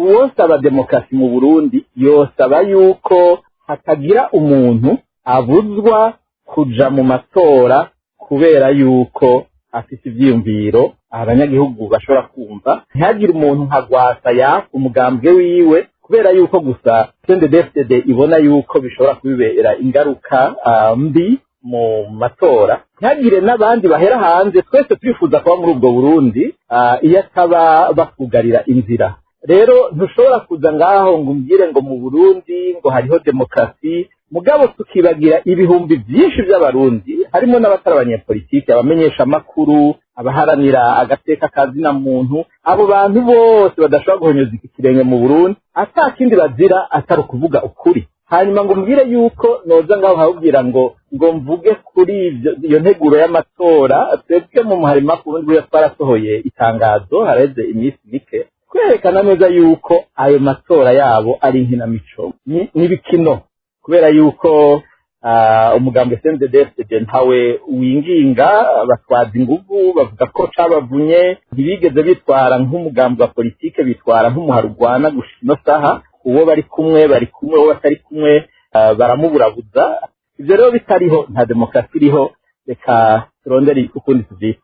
Uwosaba demokarasi mu Burundi yosaba yuko hatagira umuntu abuzwa kuja mu matora kubera yuko afise ivyiyumviro abanyagihugu bashobora kumva. Ntihagire umuntu nka Rwasa yaka umugambwe wiwe kubera yuko gusa CNDD-FDD ibona yuko bishobora kubibera ingaruka mbi mu matora. Ntihagire n'abandi bahera hanze. Twese turifuza kuba muri ubwo Burundi, iyo ataba bakugarira inzira. Rero ntushobora kuza ngaho ngo umbwire ngo mu Burundi ngo hariho demokarasi, mugabo tukibagira ibihumbi byinshi by'Abarundi, harimo n'abatari abanyepolitike, abamenyeshamakuru, abaharanira agateka ka zina muntu, abo bantu bose badashobora guhonyoza iki kirenge mu Burundi, ata kindi bazira atari ukuvuga ukuri. Hanyuma ngo umbwire yuko noza ngaho nkabubwira ngo mvuge kuri iyo nteguro y'amatora. Twebwe mu muharima Burundi buriya twarasohoye itangazo haraheze iminsi mike, kwerekana neza yuko ayo matora yabo ari inkinamico, n'ibikino, kubera yuko umugambwe CNDD-FDD ntawe winginga batwaza inguvu. Bavuga ko cabavunye, ntibigeze bitwara nk'umugambi wa politike, bitwara nk'umuharugwana gushika ino saha. Uwo bari kumwe bari kumwe, uwo batari kumwe baramuburabuza. Ivyo rero bitariho, nta demokarasi iriho. Reka turondere ukundi tuvyita.